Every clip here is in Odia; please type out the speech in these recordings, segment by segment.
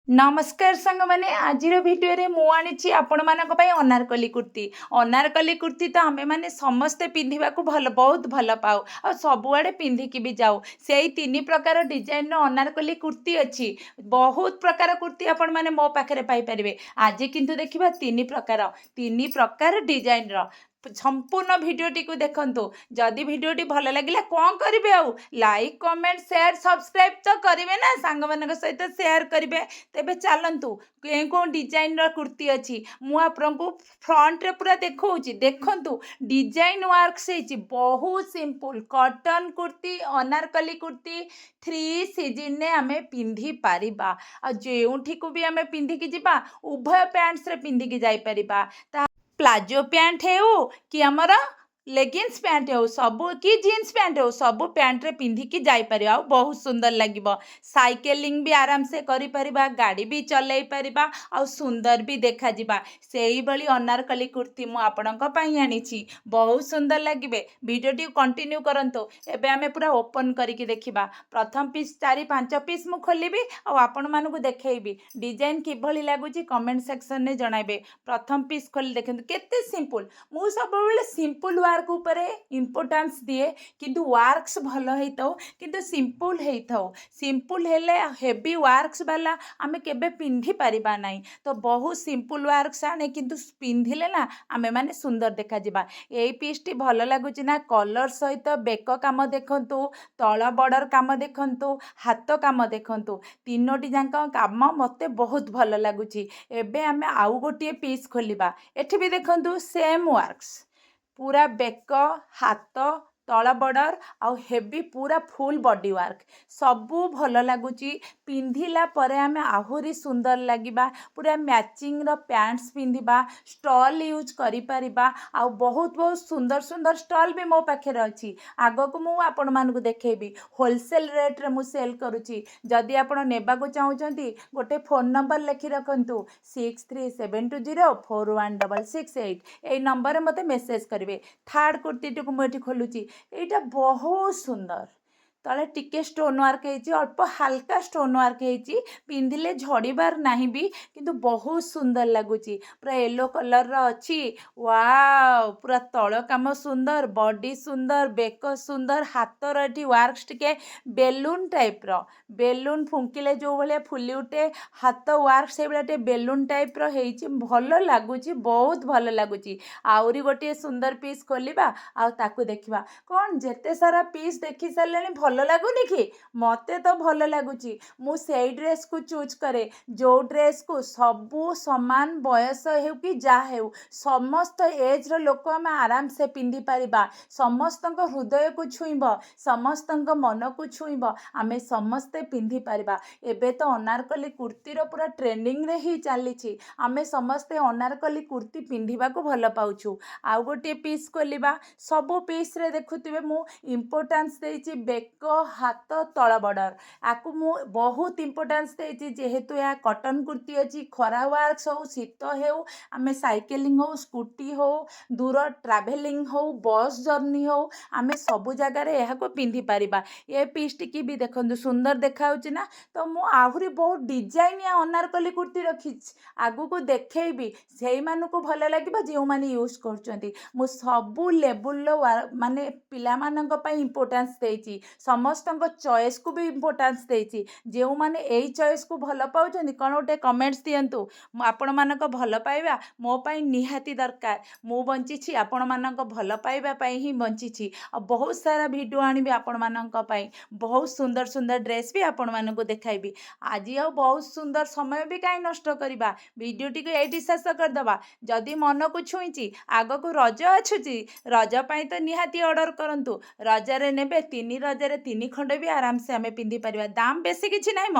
ନମସ୍କାର ସାଙ୍ଗମାନେ, ଆଜିର ଭିଡ଼ିଓରେ ମୁଁ ଆଣିଛି ଆପଣମାନଙ୍କ ପାଇଁ ଅନାରକଲି କୁର୍ତ୍ତି। ଅନାରକଲି କୁର୍ତ୍ତି ତ ଆମେମାନେ ସମସ୍ତେ ପିନ୍ଧିବାକୁ ବହୁତ ଭଲ ପାଉ ଆଉ ସବୁଆଡ଼େ ପିନ୍ଧିକି ବି ଯାଉ। ସେଇ ତିନି ପ୍ରକାର ଡିଜାଇନର ଅନାରକଲି କୁର୍ତ୍ତି ଅଛି। ବହୁତ ପ୍ରକାର କୁର୍ତ୍ତି ଆପଣମାନେ ମୋ ପାଖରେ ପାଇପାରିବେ। ଆଜି କିନ୍ତୁ ଦେଖିବା ତିନି ପ୍ରକାର ଡିଜାଇନର। ସମ୍ପୂର୍ଣ୍ଣ ଭିଡ଼ିଓଟିକୁ ଦେଖନ୍ତୁ। ଯଦି ଭିଡ଼ିଓଟି ଭଲ ଲାଗିଲା, କ'ଣ କରିବେ ଆଉ? ଲାଇକ୍, କମେଣ୍ଟ, ସେୟାର, ସବସ୍କ୍ରାଇବ୍ ତ କରିବେ ନା, ସାଙ୍ଗମାନଙ୍କ ସହିତ ସେୟାର କରିବେ। ତେବେ ଚାଲନ୍ତୁ, କେଉଁ କେଉଁ ଡିଜାଇନର କୁର୍ତ୍ତି ଅଛି ମୁଁ ଆପଣଙ୍କୁ ଫ୍ରଣ୍ଟରେ ପୁରା ଦେଖାଉଛି। ଦେଖନ୍ତୁ, ଡିଜାଇନ ୱାର୍କସ୍ ହେଇଛି। ବହୁତ simple cotton kurti, Anarkali kurti. Three ସିଜିନ୍ରେ ଆମେ ପିନ୍ଧିପାରିବା ଆଉ ଯେଉଁଠିକୁ ବି ଆମେ ପିନ୍ଧିକି ଯିବା, ଉଭୟ ପ୍ୟାଣ୍ଟସରେ ପିନ୍ଧିକି ଯାଇପାରିବା। ତା ପ୍ଲାଜୋ ପ୍ୟାଣ୍ଟ ହେଉ କି ଆମର ଲେଗିନ୍ସ ପ୍ୟାଣ୍ଟ ହେଉ, ସବୁ କି ଜିନ୍ସ ପ୍ୟାଣ୍ଟ ହେଉ, ସବୁ ପ୍ୟାଣ୍ଟରେ ପିନ୍ଧିକି ଯାଇପାରିବା ଆଉ ବହୁତ ସୁନ୍ଦର ଲାଗିବ। ସାଇକେଲିଂ ବି ଆରାମସେ କରିପାରିବା, ଗାଡ଼ି ବି ଚଲେଇ ପାରିବା ଆଉ ସୁନ୍ଦର ବି ଦେଖାଯିବା। ସେଇଭଳି ଅନାରକଲି କୁର୍ତ୍ତି ମୁଁ ଆପଣଙ୍କ ପାଇଁ ଆଣିଛି। ବହୁତ ସୁନ୍ଦର ଲାଗିବେ। ଭିଡ଼ିଓଟିକୁ କଣ୍ଟିନ୍ୟୁ କରନ୍ତୁ। ଏବେ ଆମେ ପୁରା ଓପନ୍ କରିକି ଦେଖିବା। ପ୍ରଥମ ପିସ୍, ଚାରି ପାଞ୍ଚ ପିସ୍ ମୁଁ ଖୋଲିବି ଆଉ ଆପଣମାନଙ୍କୁ ଦେଖେଇବି। ଡିଜାଇନ କିଭଳି ଲାଗୁଛି, କମେଣ୍ଟ ସେକ୍ସନରେ ଜଣାଇବେ। ପ୍ରଥମ ପିସ୍ ଖୋଲି ଦେଖନ୍ତୁ, କେତେ ସିମ୍ପଲ୍। ମୁଁ ସବୁବେଳେ ସିମ୍ପଲ୍ ୱାର୍କ ଉପରେ ଇମ୍ପୋର୍ଟାନ୍ସ ଦିଏ, କିନ୍ତୁ ୱାର୍କସ୍ ଭଲ ହେଇଥାଉ, କିନ୍ତୁ ସିମ୍ପଲ୍ ହେଇଥାଉ। ସିମ୍ପଲ୍ ହେଲେ ହେଭି ୱାର୍କସ୍ ବାଲା ଆମେ କେବେ ପିନ୍ଧି ପାରିବା ନାହିଁ। ତ ବହୁତ ସିମ୍ପଲ୍ ୱାର୍କସ୍ ଆଣେ, କିନ୍ତୁ ପିନ୍ଧିଲେ ନା ଆମେମାନେ ସୁନ୍ଦର ଦେଖାଯିବା। ଏଇ ପିସ୍ଟି ଭଲ ଲାଗୁଛି ନା? କଲର୍ ସହିତ ବେକ କାମ ଦେଖନ୍ତୁ, ତଳ ବର୍ଡ଼ର କାମ ଦେଖନ୍ତୁ, ହାତ କାମ ଦେଖନ୍ତୁ। ତିନୋଟି ଯାକ କାମ ମୋତେ ବହୁତ ଭଲ ଲାଗୁଛି। ଏବେ ଆମେ ଆଉ ଗୋଟିଏ ପିସ୍ ଖୋଲିବା। ଏଠି ବି ଦେଖନ୍ତୁ, ସେମ୍ ୱାର୍କସ୍, ପୁରା ବେକ, ହାତ, ତଳ ବର୍ଡ଼ର ଆଉ ହେଭି ପୁରା ଫୁଲ୍ ବଡି ୱାର୍କ। ସବୁ ଭଲ ଲାଗୁଛି। ପିନ୍ଧିଲା ପରେ ଆମେ ଆହୁରି ସୁନ୍ଦର ଲାଗିବା। ପୁରା ମ୍ୟାଚିଂର ପ୍ୟାଣ୍ଟସ୍ ପିନ୍ଧିବା, ଷ୍ଟଲ୍ ୟୁଜ୍ କରିପାରିବା ଆଉ ବହୁତ ବହୁତ ସୁନ୍ଦର ସୁନ୍ଦର ଷ୍ଟଲ୍ ବି ମୋ ପାଖରେ ଅଛି। ଆଗକୁ ମୁଁ ଆପଣମାନଙ୍କୁ ଦେଖେଇବି। ହୋଲସେଲ୍ ରେଟ୍ରେ ମୁଁ ସେଲ୍ କରୁଛି। ଯଦି ଆପଣ ନେବାକୁ ଚାହୁଁଛନ୍ତି, ଗୋଟେ ଫୋନ୍ ନମ୍ବର ଲେଖି ରଖନ୍ତୁ, 6372041668। ଏଇ ନମ୍ବରରେ ମୋତେ ମେସେଜ୍ କରିବେ। ଥାର୍ଡ଼ କୁର୍ତ୍ତୀଟିକୁ ମୁଁ ଏଠି ଖୋଲୁଛି। ଏଇଟା ବହୁତ ସୁନ୍ଦର। ତଳେ ଟିକେ ଷ୍ଟୋନ୍ ୱାର୍କ ହେଇଛି, ଅଳ୍ପ ହାଲକା ଷ୍ଟୋନ୍ ୱାର୍କ ହେଇଛି। ପିନ୍ଧିଲେ ଝଡ଼ିବାର ନାହିଁ ବି, କିନ୍ତୁ ବହୁତ ସୁନ୍ଦର ଲାଗୁଛି। ପୁରା ୟେଲୋ କଲର୍ର ଅଛି। ୱାଓ, ପୁରା ତଳ କାମ ସୁନ୍ଦର, ବଡି ସୁନ୍ଦର, ବେକ ସୁନ୍ଦର। ହାତର ଏଠି ୱାର୍କସ୍ ଟିକେ ବେଲୁନ୍ ଟାଇପ୍ର, ବେଲୁନ୍ ଫୁଙ୍କିଲେ ଯେଉଁ ଭଳିଆ ଫୁଲି ଉଠେ, ହାତ ୱାର୍କ ସେଇଭଳିଆ ଟିକେ ବେଲୁନ୍ ଟାଇପ୍ର ହେଇଛି। ଭଲ ଲାଗୁଛି, ବହୁତ ଭଲ ଲାଗୁଛି। ଆହୁରି ଗୋଟିଏ ସୁନ୍ଦର ପିସ୍ ଖୋଲିବା ଆଉ ତାକୁ ଦେଖିବା। କ'ଣ ଯେତେ ସାରା ପିସ୍ ଦେଖି ସାରିଲେଣି, ଭଲ ଲାଗୁନି କି? ମୋତେ ତ ଭଲ ଲାଗୁଛି। ମୁଁ ସେଇ ଡ୍ରେସ୍କୁ ଚୁଜ୍ କରେ, ଯେଉଁ ଡ୍ରେସ୍କୁ ସବୁ ସମାନ ବୟସ ହେଉ କି ଯାହା ହେଉ, ସମସ୍ତ ଏଜ୍ର ଲୋକ ଆମେ ଆରାମସେ ପିନ୍ଧିପାରିବା। ସମସ୍ତଙ୍କ ହୃଦୟକୁ ଛୁଇଁବ, ସମସ୍ତଙ୍କ ମନକୁ ଛୁଇଁବ, ଆମେ ସମସ୍ତେ ପିନ୍ଧିପାରିବା। ଏବେ ତ ଅନାରକଲି କୁର୍ତ୍ତୀର ପୁରା ଟ୍ରେଣ୍ଡିଂରେ ହିଁ ଚାଲିଛି। ଆମେ ସମସ୍ତେ ଅନାରକଲି କୁର୍ତ୍ତୀ ପିନ୍ଧିବାକୁ ଭଲ ପାଉଛୁ। ଆଉ ଗୋଟିଏ ପିସ୍ ଖୋଲିବା। ସବୁ ପିସ୍ରେ ଦେଖୁଥିବେ, ମୁଁ ଇମ୍ପୋର୍ଟାନ୍ସ ଦେଇଛି ବେକ, ହାତ, ତଳ ବର୍ଡ଼ର। ଆକୁ ମୁଁ ବହୁତ ଇମ୍ପୋର୍ଟାନ୍ସ ଦେଇଛି, ଯେହେତୁ ଏହା କଟନ୍ କୁର୍ତ୍ତୀ ଅଛି। ଖରା ୱାର୍କସ୍ ହଉ, ଶୀତ ହେଉ, ଆମେ ସାଇକେଲିଂ ହଉ, ସ୍କୁଟି ହଉ, ଦୂର ଟ୍ରାଭେଲିଂ ହଉ, ବସ୍ ଜର୍ଣ୍ଣି ହଉ, ଆମେ ସବୁ ଜାଗାରେ ଏହାକୁ ପିନ୍ଧିପାରିବା। ଏ ପିସ୍ଟିକି ବି ଦେଖନ୍ତୁ, ସୁନ୍ଦର ଦେଖାଯାଉଛି ନା? ତ ମୁଁ ଆହୁରି ବହୁତ ଡିଜାଇନିଆ ଅନାରକଲି କୁର୍ତ୍ତୀ ରଖିଛି, ଆଗକୁ ଦେଖେଇବି। ସେଇମାନଙ୍କୁ ଭଲ ଲାଗିବ ଯେଉଁମାନେ ୟୁଜ୍ କରୁଛନ୍ତି। ମୁଁ ସବୁ ଲେବୁଲର ମାନେ ପିଲାମାନଙ୍କ ପାଇଁ ଇମ୍ପୋର୍ଟାନ୍ସ ଦେଇଛି, ସମସ୍ତଙ୍କ ଚଏସ୍କୁ ବି ଇମ୍ପୋର୍ଟାନ୍ସ ଦେଇଛି। ଯେଉଁମାନେ ଏଇ ଚଏସ୍କୁ ଭଲ ପାଉଛନ୍ତି, କ'ଣ ଗୋଟେ କମେଣ୍ଟସ୍ ଦିଅନ୍ତୁ। ମୁଁ ଆପଣମାନଙ୍କ ଭଲ ପାଇବା ମୋ ପାଇଁ ନିହାତି ଦରକାର। ମୁଁ ବଞ୍ଚିଛି, ଆପଣମାନଙ୍କ ଭଲ ପାଇବା ପାଇଁ ହିଁ ବଞ୍ଚିଛି। ଆଉ ବହୁତ ସାରା ଭିଡ଼ିଓ ଆଣିବି ଆପଣମାନଙ୍କ ପାଇଁ। ବହୁତ ସୁନ୍ଦର ସୁନ୍ଦର ଡ୍ରେସ୍ ବି ଆପଣମାନଙ୍କୁ ଦେଖାଇବି। ଆଜି ଆଉ ବହୁତ ସୁନ୍ଦର ସମୟ ବି କାହିଁ ନଷ୍ଟ କରିବା? ଭିଡ଼ିଓଟିକୁ ଏଇଠି ଶେଷ କରିଦେବା। ଯଦି ମନକୁ ଛୁଇଁଛି, ଆଗକୁ ରଜ ଆସୁଛି, ରଜ ପାଇଁ ତ ନିହାତି ଅର୍ଡ଼ର କରନ୍ତୁ। ରଜରେ ନେବେ, ତିନି ରଜରେ ତିନି ଖଣ୍ଡ ବି ଆରାମସେ ଆମେ ପିନ୍ଧିପାରିବା। ଦାମ ବେଶୀ କିଛି ନାହିଁ ମ।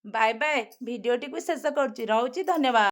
ବାଏ ବାଏ, ଭିଡ଼ିଓଟିକୁ ଶେଷ କରୁଛି। ରହୁଛି, ଧନ୍ୟବାଦ।